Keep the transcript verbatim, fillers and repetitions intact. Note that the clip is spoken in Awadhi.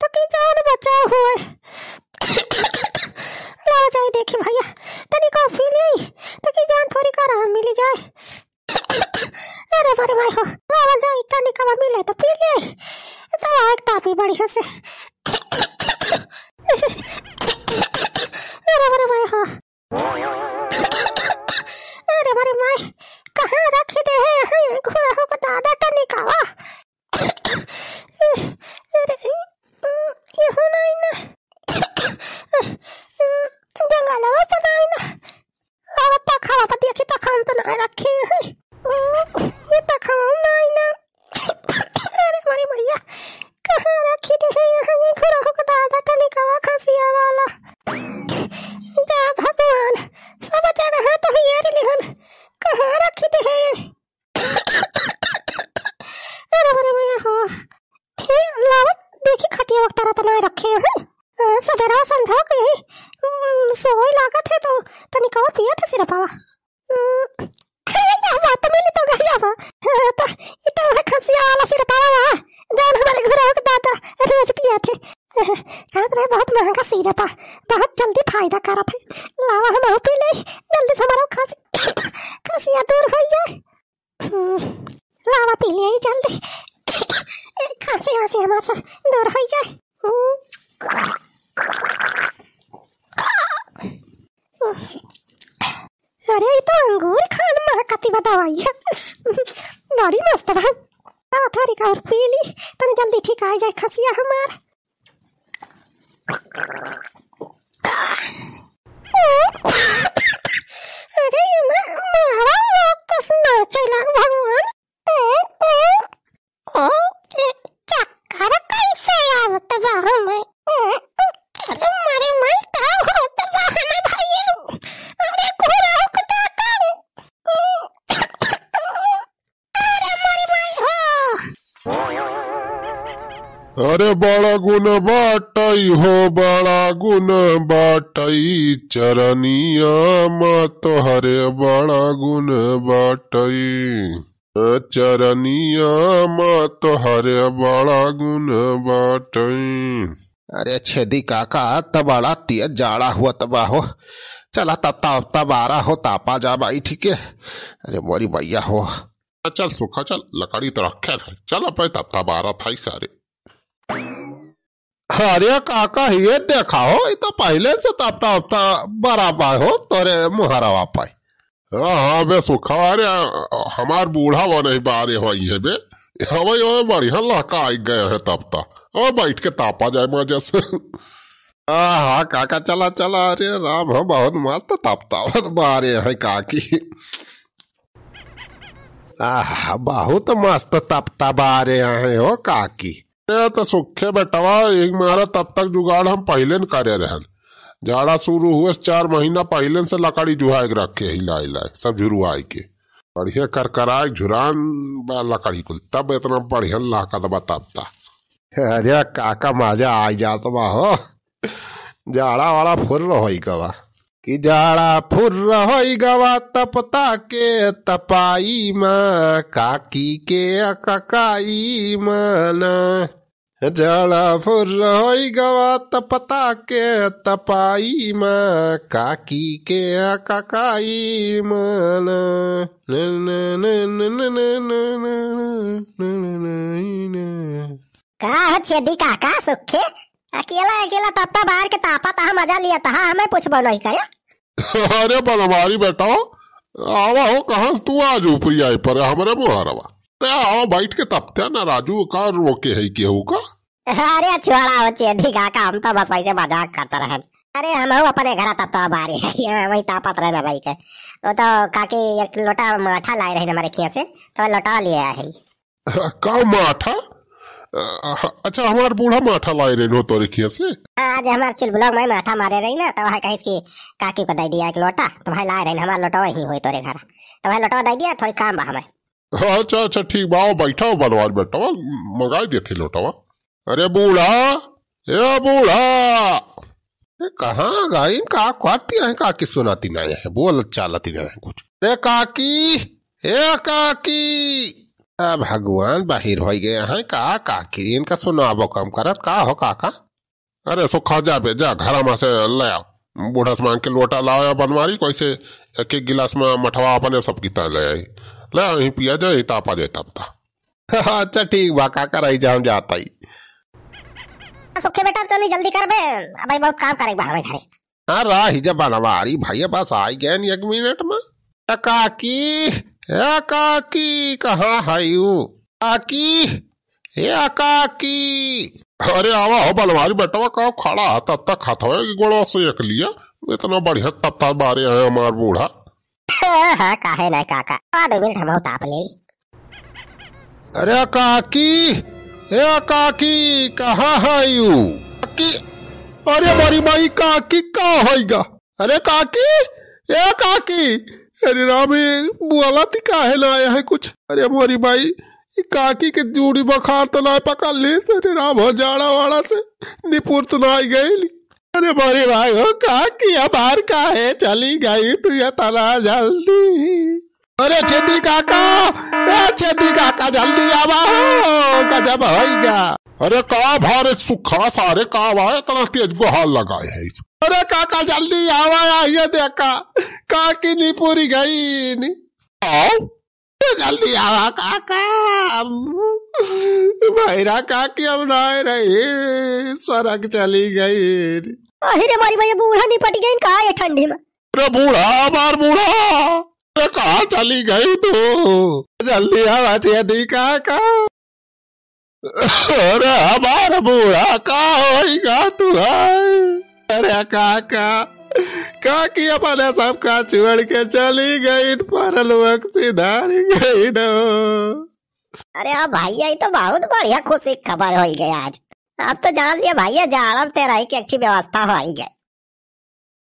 तकी जान बचाव होए। लावा जाई देखी भइया, तनी कॉफी पी ली, तकी जान थोड़ी का आराम मिली जाए। अरे बारे माई हो, लावा जाई, टनिकवा मिले तो पी ले, दवा एक तापी बढ़िया से। अरे बारे माई हो, अरे बारे माई, कहाँ रख दे है यहाँ ये घुरहु का दादा टनिकवा? अरे, यहू नाई ना, जंगलवा पर नाई ना। अब तक हवा पर देखी, तक हम तो ना रखे हैं। ये तक हम ना आई ना। अरे मोरी मैया, कहाँ रखी दे है यहाँ ये घुरहु का दादा टनिकवा खसिया वाला? जा भगवान, सब जगह तो हियारी लिहन, कहाँ रखी दे है ये? अरे मोरी मैया हो। हे लावा, देखी खटिया वगैरह तो ना रखे हैं। हाँ, सबेरा संझा के यही, हम्म, सोई लागत है तो तनिक और पिया था सिरपावा। हम्म, अरे लावा, तो मिली तो गई लावा। हाँ, तो ये तो है खसिया वाला सिरपावा है, जौन हमारे घुरहु का दादा रोज पिया थे। कहत रहे बहुत महंगा सिरपा, बहुत जल्दी फायदा करत है। लावा हम पी ले, जल्दी से हमारा खस-, खसिया दूर हो जाए। हम्म, लावा पी लिया जल्दी, खांसी वांसी हमार से दूर हो जाए। हम्म। अरे, ये तो अंगूर खान महकती बा दवाई है। बड़ी मस्त बा। लावा थोड़ी का और पी ली, तनी जल्दी ठीक आ जाए खसिया हमार। अरे, ये मा-, मरवा वापस नाचे लाग भगवान। ओ, ओ, ओ, ये चक्कर कैसे आवत बा हमें? अरे, मारे माई, का होत बा हमें भैया? अरे, घुरहु का दादा। अरे मोरी माई हो। अरे बड़ा गुण बाटई हो, बड़ा गुण बाटई, चरनिया मा तोहरे बड़ा गुण बाटई, चरनिया मा तोहरे बड़ा गुण बाटई। अरे छेदी काका, त बड़ा तेज जाड़ा हुआ त बा हो। चला तब ता, तब आ रहा हो, तापा जा बैठ के। अरे मोरी मैया हो। चल सुखा चल, लकड़ी तो रखे है, चल अपने तपता बारा था ही सारे। अरे काका, ये देखा हो, ये तो पहले से तपता उपता बरा बा हो तोरे मुहरवा पाई। हाँ, हाँ, बे सुखा, अरे हमार बूढ़ा वो नहीं बारे हो ये बे, हमें वो बढ़िया लहका आई गए है तपता। और बैठ के तापा जाए मजे से। आहा, काका, चला, चला, अरे राम, हम बहुत मस्त तपतावत बारे हैं, काकी। आहा, बहुत मस्त तपता बारे हैं, हो काकी। ए, तो सुखे बेटवा, एक मारा तब तक जुगाड़ हम पहले न करे रहन। जाड़ा शुरू हुए से चार महीना पहले से लकड़ी जुहाए के रखे ही, लाए, लाए, सब झुरुआए के। बढ़िया करकराए झुरान बा लकड़ी कुल, तब इतना बढ़िया लाकत बा तपता। अरे काका, मजा आ जात बा हो। जाड़ा वाड़ा फुर्र होई गवा। कि जाड़ा फुर्र होई गवा तपता के तपाई मा, काकी के अककाई मा ना। जाड़ा फुर्र होई गवा तपता के तपाई मा, काकी के अककाई मा ना। का हो छेदी काका सुखे? अकेला अकेला तत्ता बार के तापा तहा मजा लिया तहा, हमें पूछबो नहीं करे। अरे बनवारी बेटा, आवा हो, कहाँ से तू आज ऊपरी आई पर हमरे मुहारवा? अरे आओ बैठ के तपते ना राजू, का रोके है केहू का? अरे छोड़ा हो छेदी काका, हम तो बस वैसे मजाक करते रहन। अरे हम हो अपने घर तत्ता बारी है, यहाँ वही तापत रहना भाई के। वो तो काकी एक लोटा माठा लाए रहे हमारे खेत से, तो लोटा लिया है। का माठा? अ, अच्छा, हमार बूढ़ा माठा लाए रहे हो तोरे खेत से? हाँ, आज हमार चुलबुला माई माठा मारे रही ना, तो वह कहिस कि काकी को दे दिया एक लोटा, तो भाई लाए रहे, हमार लोटवा ही होई तोरे घर, तो वह लोटवा दे दिया, थोड़ी काम बा हमें। अच्छा, अच्छा, ठीक बा, आओ बैठा हो बनवार बेटवा, मंगाई देते लोटवा। अरे बूढ़ा, ए बूढ़ा। ए, कहाँ गई? का करती है? काकी सुनाती नहीं है, बोल चालती नहीं है कुछ। रे काकी, ए काकी। आ भगवान, बाहिर होइ गए हैं का काकी, इनका सुनाबो कम करत का हो काका। अरे सुखा, जा बे, जा घरा मा से ले आ, बूढ़ा से मांग के लोटा लावा या बनवारी, कैसे एक एक गिलास मा मठवा अपने सब किता ले आई, ले आ, यहीं पिया जाए, यहीं तापा जाए तब ता। अच्छा ठीक बा काका, रही जा, हम जाता ही। सुखे बेटा, तनी जल्दी कर बे, अबे बहुत काम करे बा हमें घरे। हाँ, राही जब बनवारी भैया, बस आई गए नी एक मिनट मा। ए काकी, ए काकी, कहाँ है यू? काकी, ए काकी। अरे आवा हो बनवारी बेटवा, का खड़ा है, तब तक हाथ हो कि गोड़वा से एक लिया। इतना बढ़िया तत्ता बारे हैं हमार बूढ़ा। हाँ, हाँ, काहे ना काका, आ दो मिनट हम ताप ले। अरे काकी, ए काकी, कहाँ है यू? काकी, अरे मोरी माई, काकी का होइगा? अरे काकी, ए काकी, अरे राम, ये बुआला ती काहे ना आया है कुछ? अरे मोरी माई, ई काकी के जूड़ी बुखार तो ना पकड़ ली, अरे राम हो, जाड़ा वाड़ा से निपुर तो ना आई गई। अरे मोरी माई हो, काकी हमार काहे चली गई तू इतना जल्दी? अरे छेदी काका, ए छेदी काका, जल्दी आवा हो, गजब होइगा। अरे का भारे सुखा सारे का बा, इतना तेज गोहार लगाए है। अरे काका जल्दी आवा, आइए देखा, काकी निपुरी गई नी। आओ। जल्दी आवा काका, भैरा काकी अब ना रही, सरग चली गई। अरे मोरी माई, बूढ़ा निपट गई का ये ठंडी मा? अरे बूढ़ा, हमार बूढ़ा, अरे कहाँ चली गई तू? जल्दी आवा छेदी काका। अरे हमार बूढ़ा, का होइगा तू है? अरे काका, काकी अपने सब का छोड़ के चली गई, परलोक सिधारी गई न। अरे अब भैया, ये तो बहुत बढ़िया खुशी की खबर होइगा आज। अब तो जान लिया भैया, जाड़ा मा तेरा ही के अच्छी व्यवस्था होइगा।